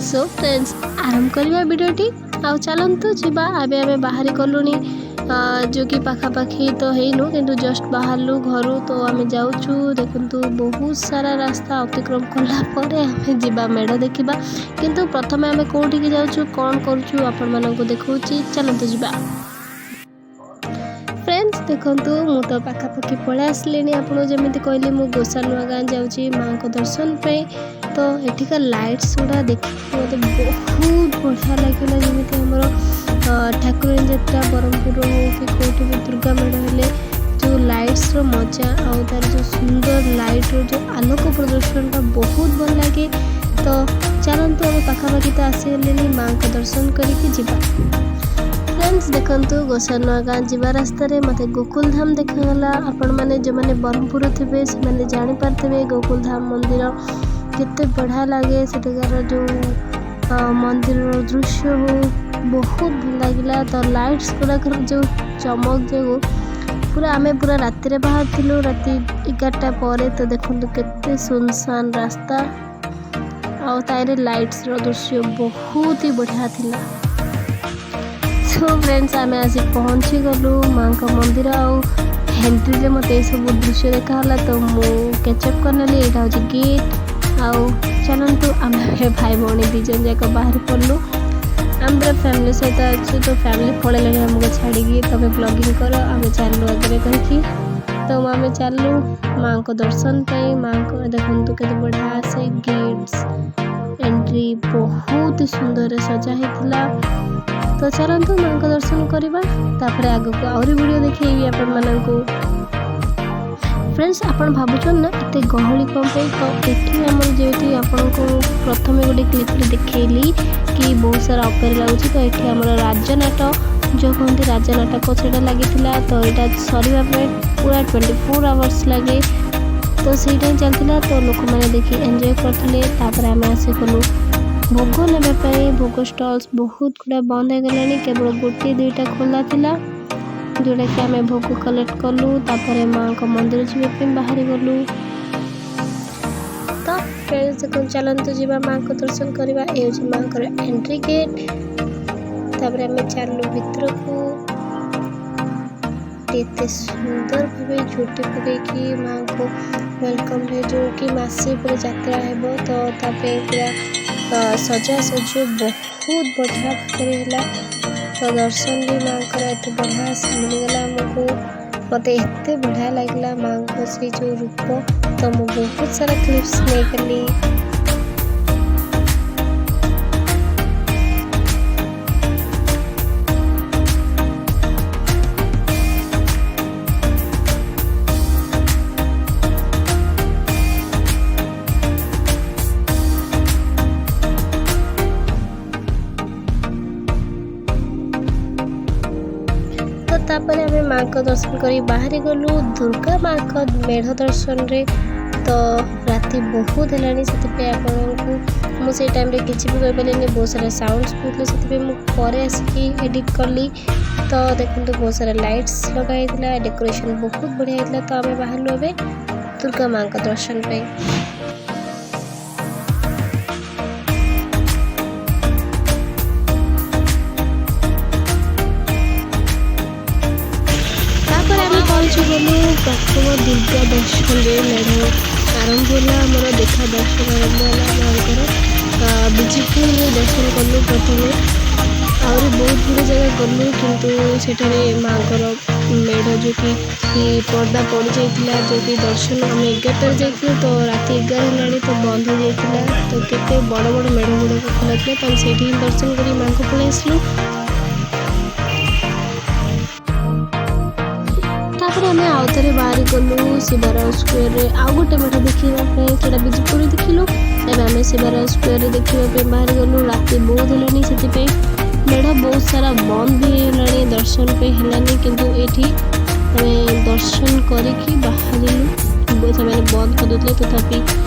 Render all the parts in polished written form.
Show friends, ଆରମ୍ଭ କରିବା ଭିଡ଼ିଓଟି ଆଉ ଚାଲନ୍ତୁ ଯିବା। ଏବେ ଆମେ ବାହାରି ଗଲୁଣି, ଯେଉଁକି ପାଖାପାଖି ତ ହେଇନୁ, କିନ୍ତୁ ଜଷ୍ଟ ବାହାରିଲୁ ଘରୁ। ତ ଆମେ ଯାଉଛୁ। ଦେଖନ୍ତୁ, ବହୁତ ସାରା ରାସ୍ତା ଅତିକ୍ରମ କଲା ପରେ ଆମେ ଯିବା ମେଢ଼ ଦେଖିବା। କିନ୍ତୁ ପ୍ରଥମେ ଆମେ କେଉଁଠିକି ଯାଉଛୁ, କ'ଣ କରୁଛୁ, ଆପଣମାନଙ୍କୁ ଦେଖାଉଛି। ଚାଲନ୍ତୁ ଯିବା। ଫ୍ରେଣ୍ଡସ୍, ଦେଖନ୍ତୁ, ମୁଁ ତ ପାଖାପାଖି ପଳେଇ ଆସିଲିଣି। ଆପଣଙ୍କୁ ଯେମିତି କହିଲି, ମୁଁ ଗୋସା ନୂଆ ଗାଁ ଯାଉଛି ମାଆଙ୍କ ଦର୍ଶନ ପାଇଁ। ତ ଏଠିକା ଲାଇଟ୍ସ ଗୁଡ଼ା ଦେଖିକି ମୋତେ ବହୁତ ବଢ଼ିଆ ଲାଗିଲା। ଯେମିତି ଆମର ଠାକୁରାଣୀ ଯାତ୍ରା ବ୍ରହ୍ମପୁର ହଉ କି କେଉଁଠି ବି ଦୁର୍ଗା ମେଢ଼ ହେଲେ ଯେଉଁ ଲାଇଟ୍ସର ମଜା ଆଉ ତାର ଯେଉଁ ସୁନ୍ଦର ଲାଇଟ୍ର ଯେଉଁ ଆଲୋକ ପ୍ରଦର୍ଶନଟା ବହୁତ ଭଲ ଲାଗେ। ତ ଚାଲନ୍ତୁ, ଆମେ ପାଖାପାଖି ତ ଆସିଗଲେଣି, ମାଆଙ୍କ ଦର୍ଶନ କରିକି ଯିବା। ଫ୍ରେଣ୍ଡସ୍, ଦେଖନ୍ତୁ, ଗୋସା ନୂଆ ଗାଁ ଯିବା ରାସ୍ତାରେ ମୋତେ ଗୋକୁଲଧାମ ଦେଖାଗଲା। ଆପଣମାନେ ଯେଉଁମାନେ ବ୍ରହ୍ମପୁର ଥିବେ, ସେମାନେ ଜାଣିପାରିଥିବେ ଗୋକୁଲଧାମ ମନ୍ଦିର କେତେ ବଢ଼ିଆ ଲାଗେ। ସେଠିକାର ଯେଉଁ ମନ୍ଦିରର ଦୃଶ୍ୟ ହଉ, ବହୁତ ଭଲ ଲାଗିଲା। ତ ଲାଇଟ୍ସ ଗୁଡ଼ାକର ଯେଉଁ ଚମକ ଯୋଗୁଁ ପୁରା ଆମେ ପୁରା ରାତିରେ ବାହାରିଥିଲୁ, ରାତି 11ଟା ପରେ। ତ ଦେଖନ୍ତୁ, କେତେ ସୁନସାନ ରାସ୍ତା ଆଉ ତାହିଁରେ ଲାଇଟ୍ସର ଦୃଶ୍ୟ ବହୁତ ହି ବଢ଼ିଆ ଥିଲା। ସୋ ଫ୍ରେଣ୍ଡସ୍, ଆମେ ଆସି ପହଞ୍ଚିଗଲୁ ମାଆଙ୍କ ମନ୍ଦିର ଆଉ ଏଣ୍ଟ୍ରିରେ ମୋତେ ଏସବୁ ଦୃଶ୍ୟ ଦେଖାଗଲା, ତ ମୁଁ କ୍ୟାଚଅପ୍ କରିନେଲି। ଏଇଟା ହେଉଛି ଗେଟ୍। ଆଉ ଚାଲନ୍ତୁ, ଆମେ ଭାଇ ଭଉଣୀ ଦୁଇ ଜଣ ଯାକ ବାହାରି ପଡ଼ିଲୁ। ଆମେ ପୁରା ଫ୍ୟାମିଲି ସହିତ ଅଛୁ। ତ ଫ୍ୟାମିଲି ପଳେଇଲେଣି ଆମକୁ ଛାଡ଼ିକି, ତମେ ବ୍ଲଗିଂ କର, ଆମେ ଚାଲୁ ଆଗରେ କହିକି। ତ ଆମେ ଚାଲୁ ମାଆଙ୍କ ଦର୍ଶନ ପାଇଁ। ମାଆଙ୍କ ଦେଖନ୍ତୁ, କେତେ ବଢ଼ିଆ ସେ ଗେଟ୍ସ ଏଣ୍ଟ୍ରି ବହୁତ ସୁନ୍ଦରରେ ସଜା ହେଇଥିଲା। ତ ଚାଲନ୍ତୁ, ମାଆଙ୍କ ଦର୍ଶନ କରିବା, ତାପରେ ଆଗକୁ ଆହୁରି ଭିଡ଼ିଓ ଦେଖେଇବି ଆପଣମାନଙ୍କୁ। ଫ୍ରେଣ୍ଡସ୍, ଆପଣ ଭାବୁଛନ୍ତି ନା ଏତେ ଗହଳି କ'ଣ ପାଇଁ? ତ ଏଠି ଆମର ଯେହେତୁ ଆପଣଙ୍କୁ ପ୍ରଥମେ ଗୋଟେ କ୍ଲିପ୍ରେ ଦେଖେଇଲି କି ବହୁତ ସାରା ଅପେରା ଲାଗୁଛି, ତ ଏଠି ଆମର ରାଜନାଟ ଯେଉଁ କୁହନ୍ତି, ରାଜା ନାଟକ, ସେଇଟା ଲାଗିଥିଲା। ତ ଏଇଟା ସରିବା ପାଇଁ ପୁରା 24 ଆୱାର୍ସ ଲାଗେ। ତ ସେଇଟା ହିଁ ଚାଲିଥିଲା। ତ ଲୋକମାନେ ଦେଖି ଏନ୍ଜୟ କରୁଥିଲେ। ତାପରେ ଆମେ ଆସିଗଲୁ ଭୋଗ ନେବା ପାଇଁ। ଭୋଗ ଷ୍ଟଲ୍ସ ବହୁତ ଗୁଡ଼ା ବନ୍ଦ ହେଇଗଲାଣି, କେବଳ ଗୋଟିଏ ଦୁଇଟା ଖୋଲା ଥିଲା, ଯେଉଁଟାକି ଆମେ ଭୋଗ କଲେକ୍ଟ କଲୁ। ତାପରେ ମାଆଙ୍କ ମନ୍ଦିର ଯିବା ପାଇଁ ବାହାରି ଗଲୁ। ତ ଫ୍ରେଣ୍ଡସ୍, ଦେଖନ୍ତୁ, ଚାଲନ୍ତୁ ଯିବା ମାଆଙ୍କ ଦର୍ଶନ କରିବା। ଏ ହେଉଛି ମାଆଙ୍କର ଏଣ୍ଟ୍ରି ଗେଟ୍। ତାପରେ ଆମେ ଚାଲୁ ଭିତରକୁ। ଏତେ ସୁନ୍ଦର ଭାବେ ଝୋଟି ପକେଇକି ମାଆଙ୍କୁ ୱେଲକମ୍ରେ, ଯେଉଁକି ମାସେ ପୁରା ଯାତ୍ରା ହେବ, ତ ତା ପାଇଁ ପୁରା ସଜାସଜି ବହୁତ ବଢ଼ିଆ ଭାବରେ ହେଲା। ତ ଦର୍ଶନ ବି ମାଆଙ୍କର ଏତେ ବଢ଼ିଆ ମିଳିଗଲା ଆମକୁ। ମୋତେ ଏତେ ବଢ଼ିଆ ଲାଗିଲା ମାଆଙ୍କ ସେଇ ଯେଉଁ ରୂପ, ତ ମୁଁ ବହୁତ ସାରା କ୍ଲିପ୍ସ ନେଇଗଲି। ତ ତାପରେ ଆମେ ମାଆଙ୍କ ଦର୍ଶନ କରି ବାହାରି ଗଲୁ ଦୁର୍ଗା ମାଆଙ୍କ ମେଢ଼ ଦର୍ଶନରେ। ତ ରାତି ବହୁତ ହେଲାଣି, ସେଥିପାଇଁ ଆପଣଙ୍କୁ ମୁଁ ସେଇ ଟାଇମ୍ରେ କିଛି ବି କହିପାରିଲିନି। ବହୁତ ସାରା ସାଉଣ୍ଡ ଶୁଭୁଥିଲା, ସେଥିପାଇଁ ମୁଁ ପରେ ଆସିକି ଏଡ଼ିଟ୍ କଲି। ତ ଦେଖନ୍ତୁ, ବହୁତ ସାରା ଲାଇଟ୍ସ ଲଗା ହେଇଥିଲା, ଡେକୋରେସନ୍ ବହୁତ ବଢ଼ିଆ ହେଇଥିଲା। ତ ଆମେ ବାହାରିଲୁ ଏବେ ଦୁର୍ଗା ମାଆଙ୍କ ଦର୍ଶନ ପାଇଁ। ତାପରେ ଆମେ ପହଞ୍ଚିଗଲୁ ପ୍ରଥମ ଦୁର୍ଗା ଦର୍ଶନରେ। ମେଢ଼ ଆରମ୍ଭ ହେଲା, ଆମର ଦେଖା ଦର୍ଶନ ଆରମ୍ଭ ହେଲା ମାଆଙ୍କର। ବିଜେପୁରରେ ଦର୍ଶନ କଲୁ ପ୍ରଥମେ। ଆହୁରି ବହୁତ ଗୁଡ଼ିଏ ଜାଗା ଗଲୁ, କିନ୍ତୁ ସେଠାରେ ମାଆଙ୍କର ମେଢ଼ ଯେଉଁକି ପର୍ଦା ପଡ଼ିଯାଇଥିଲା, ଯେଉଁକି ଦର୍ଶନ ଆମେ 11ଟାରେ ଯାଇଥିଲୁ, ତ ରାତି 11 ହେଲାଣି, ତ ବନ୍ଦ ହେଇଯାଇଥିଲା। ତ କେତେ ବଡ଼ ବଡ଼ ମେଢ଼ ଗୁଡ଼ାକ ଖୋଲା ଥିଲା, ତ ଆମେ ସେଇଠି ହିଁ ଦର୍ଶନ କରି ମାଆଙ୍କୁ ପଳେଇ ଆସିଲୁ। ତାପରେ ଆମେ ଆଉ ଥରେ ବାହାରି ଗଲୁ ଶିବରାଜ ସ୍କୋୟାରରେ ଆଉ ଗୋଟେ ମେଢ଼ ଦେଖିବା ପାଇଁ। ସେଇଟା ବିଜେପୁରରେ ଦେଖିଲୁ, ଏବେ ଆମେ ଶିବରାଜ ସ୍କୋୟାରରେ ଦେଖିବା ପାଇଁ ବାହାରି ଗଲୁ। ରାତି ବହୁତ ହେଲାଣି, ସେଥିପାଇଁ ମେଢ଼ ବହୁତ ସାରା ବନ୍ଦ ବି ହେଇଗଲାଣି, ଦର୍ଶନ ପାଇଁ ହେଲାନି। କିନ୍ତୁ ଏଇଠି ଆମେ ଦର୍ଶନ କରିକି ବାହାରିଲୁ। ସେମାନେ ବନ୍ଦ କରିଦେଉଥିଲେ, ତଥାପି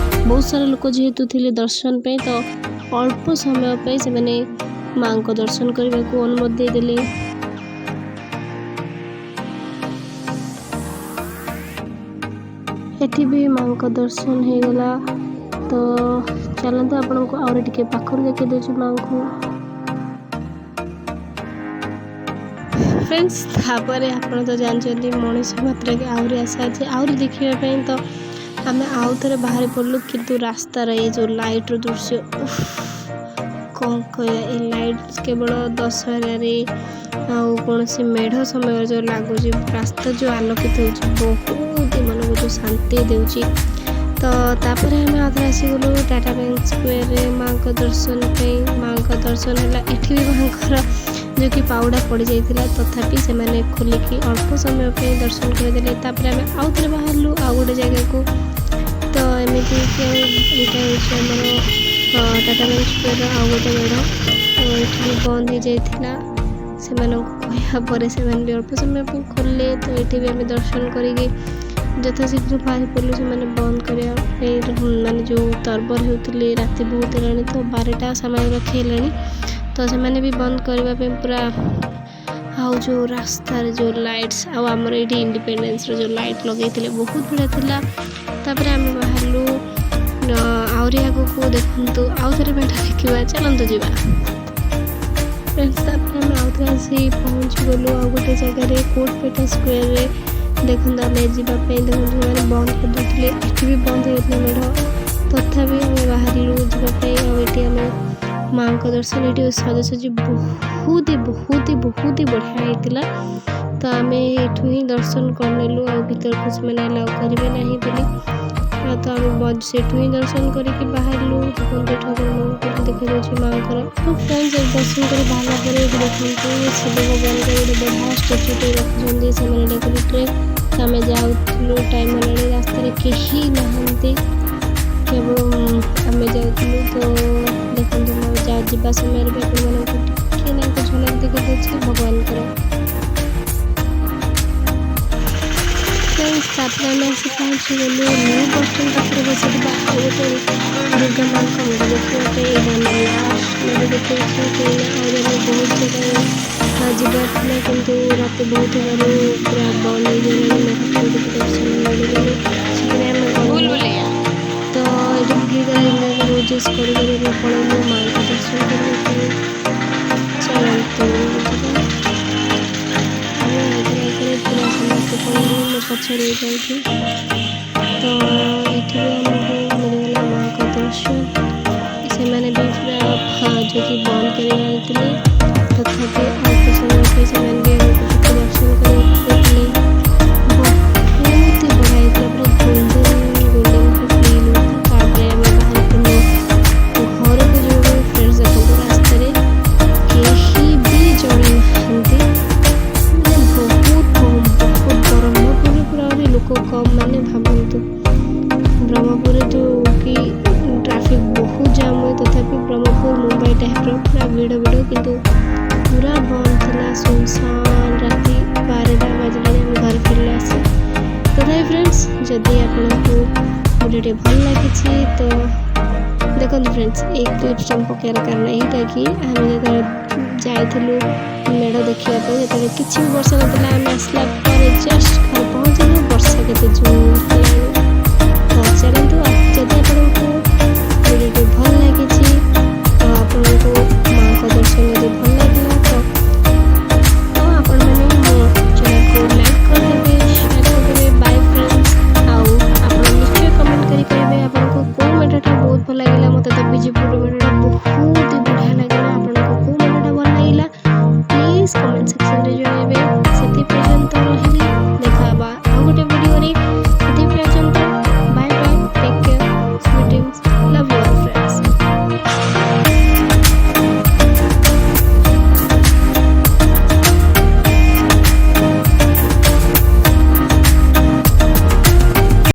ବହୁତ ସାରା ଲୋକ ଯେହେତୁ ଥିଲେ ଦର୍ଶନ ପାଇଁ, ତ ଅଳ୍ପ ସମୟ ପାଇଁ ସେମାନେ ମାଆଙ୍କ ଦର୍ଶନ କରିବାକୁ ଅନୁମତି ଦେଇଦେଲେ। ଏଠି ବି ମାଆଙ୍କ ଦର୍ଶନ ହେଇଗଲା। ତ ଚାଲନ୍ତୁ, ଆପଣଙ୍କୁ ଆହୁରି ଟିକେ ପାଖରୁ ଦେଖେଇ ଦେଉଛି ମାଆଙ୍କୁ। ଫ୍ରେଣ୍ଡସ୍, ତାପରେ ଆପଣ ତ ଜାଣିଛନ୍ତି, ମଣିଷ ମାତ୍ରକେ ଆହୁରି ଆଶା ଅଛି ଆହୁରି ଦେଖିବା ପାଇଁ। ତ ଆମେ ଆଉ ଥରେ ବାହାରି ପଡ଼ିଲୁ। କିନ୍ତୁ ରାସ୍ତାର ଏଇ ଯେଉଁ ଲାଇଟ୍ର ଦୃଶ୍ୟ, ଉଫ୍, କ'ଣ କହିବା! ଏ ଲାଇଟ୍ କେବଳ ଦଶହରାରେ ଆଉ କୌଣସି ମେଢ଼ ସମୟରେ ଯେଉଁ ଲାଗୁଛି, ରାସ୍ତା ଯେଉଁ ଆଲୋକିତ ହେଉଛି, ବହୁତ ମନକୁ ଯେଉଁ ଶାନ୍ତି ଦେଉଛି। ତ ତାପରେ ଆମେ ଆଉଥରେ ଆସିଗଲୁ ଟାଟା ବ୍ୟାଙ୍କ ସ୍କୋୟାରରେ ମାଆଙ୍କ ଦର୍ଶନ ପାଇଁ। ମାଆଙ୍କ ଦର୍ଶନ ହେଲା। ଏଠି ବି ମାଆଙ୍କର ଯେଉଁକି ପାଉଡ଼ା ପଡ଼ିଯାଇଥିଲା, ତଥାପି ସେମାନେ ଖୋଲିକି ଅଳ୍ପ ସମୟ ପାଇଁ ଦର୍ଶନ କରିଦେଲେ। ତାପରେ ଆମେ ଆଉ ଥରେ ବାହାରିଲୁ ଆଉ ଗୋଟେ ଜାଗାକୁ। ତ ଏମିତି କି ଏଇଟା ହେଉଛି ଆମର ଟାଟା ବ୍ୟାଙ୍କ ସ୍କୋୟାରର ଆଉ ଗୋଟେ ମେଢ଼। ତ ଏଠି ବି ବନ୍ଦ ହେଇଯାଇଥିଲା। ସେମାନଙ୍କୁ କହିବା ପରେ ସେମାନେ ବି ଅଳ୍ପ ସମୟ ପାଇଁ ଖୋଲିଲେ। ତ ଏଠି ବି ଆମେ ଦର୍ଶନ କରିକି ଯଥାଶୀଘ୍ର ବାହାରି ପଡ଼ିଲୁ। ସେମାନେ ବନ୍ଦ କରିବା ପାଇଁ ମାନେ ଯେଉଁ ତରବର ହେଉଥିଲେ, ରାତି ବହୁତ ହେଲାଣି, ତ 12ଟା ପାଖାପାଖି ହେଲାଣି। ତ ସେମାନେ ବି ବନ୍ଦ କରିବା ପାଇଁ ପୁରା। ଆଉ ଯେଉଁ ରାସ୍ତାରେ ଯେଉଁ ଲାଇଟ୍ସ ଆଉ ଆମର ଏଇଠି ଇଣ୍ଡିପେଣ୍ଡେନ୍ସର ଯେଉଁ ଲାଇଟ୍ ଲଗେଇଥିଲେ, ବହୁତ ବଢ଼ିଆ ଥିଲା। ତାପରେ ଆମେ ବାହାରିଲୁ ଆହୁରି ଆଗକୁ। ଦେଖନ୍ତୁ, ଆଉ ଥରେ ମେଢ଼ ଦେଖିବା, ଚାଲନ୍ତୁ ଯିବା। ଫ୍ରେଣ୍ଡସ୍, ତାପରେ ଆମେ ଆଉ ଥରେ ଆସି ପହଞ୍ଚିଗଲୁ ଆଉ ଗୋଟେ ଜାଗାରେ, କୋଟପେଟା ସ୍କୋୟାରରେ। ଦେଖନ୍ତୁ, ଆମେ ଯିବା ପାଇଁ, ଦେଖନ୍ତୁ, ସେମାନେ ବନ୍ଦ କରିଦେଉଥିଲେ। ଏଠି ବି ବନ୍ଦ ହେଇଯାଇଥିଲା ମେଢ଼, ତଥାପି ଆମେ ବାହାରିଲୁ ଯିବା ପାଇଁ। ଆଉ ଏଠି ଆମେ ମାଆଙ୍କ ଦର୍ଶନ, ଏଠି ସଜାସଜି ବହୁତ ହି ବହୁତ ହି ବହୁତ ହି ବଢ଼ିଆ ହେଇଥିଲା। ତ ଆମେ ଏଇଠୁ ହିଁ ଦର୍ଶନ କରିନେଲୁ, ଆଉ ଭିତରକୁ ସେମାନେ ଆଲାଉ କରିବେ ନାହିଁ ବୋଲି। ଆଉ ତ ଆମେ ସେଠୁ ହିଁ ଦର୍ଶନ କରିକି ବାହାରିଲୁ। ଦେଖନ୍ତୁ, ଏଠି ଆପଣମାନଙ୍କୁ ଦେଖାଯାଉଛି ମାଆଙ୍କର। ଆଉ ଫ୍ରେଣ୍ଡସ୍, ଏଠି ଦର୍ଶନ କରି ବାହାରିଲା ପରେ ଏଠି ଦେଖନ୍ତୁ, ଶିବ ଭଗବାନଙ୍କର ଗୋଟେ ବଢ଼ିଆ ଷ୍ଟାଚୁଟେ ରଖିଛନ୍ତି ସେମାନେ ଡେକୋରେଟ୍ରେ। ତ ଆମେ ଯାଉଥିଲୁ, ଟାଇମ୍ ହେଲାଣି, ରାସ୍ତାରେ କେହି ନାହାନ୍ତି, କେବଳ ଆମେ ଯାଉଥିଲୁ। ତ ଦେଖନ୍ତୁ, ମୁଁ ଯିବା ସମୟରେ ବି ଆପଣମାନଙ୍କୁ ଟିକେ ନାକୁ ଝଲକ ଦେଖାଯାଉଛି ଭଗବାନଙ୍କର। ଫ୍ରେଣ୍ଡସ୍, ତାପରେ ଆମେ ଆସି ପହଞ୍ଚିଗଲୁ ନ୍ୟୁ ବସଷ୍ଟାଣ୍ଡ ପାଖରେ ବସିଥିବା ଆଉ ଗୋଟେ ଦୁର୍ଗା ମାଙ୍କ ମେଢ଼ ଦେଖିବା ପାଇଁ। ଏଇଟା ଆମର ଲାଷ୍ଟ ମେଢ଼ ଦେଖାଉଛି, କାହିଁକିନା ଆହୁରି ଆମେ ବହୁତ ଜାଗାରେ ଯିବାର ଥିଲା, କିନ୍ତୁ ରାତି ବହୁତ ହେବାରୁ ପୁରା ବନ୍ଦ ହେଇଗଲାଣି, ମେଢ଼ କୋଉଠି ବି ଦର୍ଶନ ମିଳିବନି, ସେଥିପାଇଁ ଆମେ ଗଲୁନି। ତ ଏଠି ରୋଜେସ୍ କରି କରି ଆମେ ପଳେଇଲୁ ମାଙ୍କ ଦର୍ଶନ କରିବା ପାଇଁ। ଚାଲନ୍ତୁ ଯିବା। ଆମେ ଆଗରେ ଆଗରେ ପୁରା ସମସ୍ତେ ପଳେଇଲୁ, ମୁଁ ପଛରେ ଯାଉଛି। ତ ଏଠି ବି ଆମକୁ ମିଳିଗଲା ମାଙ୍କ ଦର୍ଶନ। ସେମାନେ ବି ପୁରା ଯେଉଁକି ବନ୍ଦ କରିବାରେ, ତଥାପି ଅଳ୍ପ ସମୟ ପାଇଁ ସେମାନେ ବି ଆମକୁ ଟିକେ ଦର୍ଶନ କରିବାକୁ ଦେଇଥିଲେ। ବହୁତ ହି ବଢ଼ିଆ ହେଇଥିଲା, ପୁରା ଗୋଲ୍ଡେନ୍ ଗୋଲ୍ଡେନ୍ ଫିଲ୍ ହେଉଥିଲା। ତାପରେ ଆମେ ବାହାରି ପଡ଼ିଲୁ ଘରକୁ ଯିବା ପାଇଁ। ଫ୍ରେଣ୍ଡସ୍, ଦେଖନ୍ତୁ, ରାସ୍ତାରେ କେହି ବି ଜଣେ ନାହାନ୍ତି, ମାନେ ବହୁତ କମ୍, ବହୁତ। ବ୍ରହ୍ମପୁରରେ ପୁରା ଆହୁରି ଲୋକ କମ୍। ମାନେ ଭାବନ୍ତୁ, ବ୍ରହ୍ମପୁରରେ ଯେଉଁ କି ଟ୍ରାଫିକ୍ ବହୁତ ଜାମ୍ ହୁଏ, ତଥାପି ବ୍ରହ୍ମପୁର ମୁମ୍ବାଇ ଟାଇପ୍ର ପୁରା ଭିଡ଼ ଭିଡ଼, କିନ୍ତୁ ପୁରା ବନ୍ଦ ଥିଲା, ସୁନସାନ। ରାତି 12ଟା ବାଜିଲାଣି ଆମେ ଘରେ ଫେରିଲେ ଆସି। ତଥାପି ଫ୍ରେଣ୍ଡସ୍, ଯଦି ଆପଣଙ୍କୁ ଭିଡ଼ିଓଟି ଭଲ ଲାଗିଛି ତ ଦେଖନ୍ତୁ। ଫ୍ରେଣ୍ଡସ୍, ଏଇ କ୍ଲିପ୍ସଟା ମୁଁ ପକାଇବାର କାରଣ ଏଇଟା କି ଆମେ ଯେତେବେଳେ ଯାଇଥିଲୁ ମେଢ଼ ଦେଖିବା ପାଇଁ, ଯେତେବେଳେ କିଛି ବି ବର୍ଷା ନଥିଲା, ଆମେ ଆସିଲା ପରେ ଜଷ୍ଟ ଘରେ ପହଞ୍ଚିଲୁ, ବର୍ଷା କେତେ ଜୋର ହେଲାଣି। ତ ଚାଲନ୍ତୁ, ଯଦି ଆପଣଙ୍କୁ ଭିଡ଼ିଓଟି ଭଲ ଲାଗିଛି, ତ ଆପଣଙ୍କୁ ମାଆଙ୍କ ଦର୍ଶନ ଯଦି ଭଲ ଲାଗିଲା, ତ ଆପଣମାନେ ମୋ ଚ୍ୟାନେଲକୁ ଲାଇକ୍ କରିଦେବେ, ସେୟାର କରିଦେବେ। Bye friends. ଆଉ ଆପଣ ନିଶ୍ଚୟ କମେଣ୍ଟ କରି କହିବେ ଆପଣଙ୍କୁ କେଉଁ ମେଢ଼ଟା ବହୁତ ଭଲ ଲାଗିଲା। ମୋତେ ତ ବିଜେପୁର ମେଢ଼ଟା ବହୁତ ହି ବଢ଼ିଆ ଲାଗିଲା। ଆପଣଙ୍କୁ କେଉଁ ମେଢ଼ଟା ଭଲ ଲାଗିଲା, ପ୍ଲିଜ୍ କମେଣ୍ଟ ସେକ୍ସନରେ ଜଣାଇବେ। ସେତି ପର୍ଯ୍ୟନ୍ତ ରହିଲି, ଦେଖା ହେବା ଆଉ ଗୋଟେ ଭିଡ଼ିଓରେ।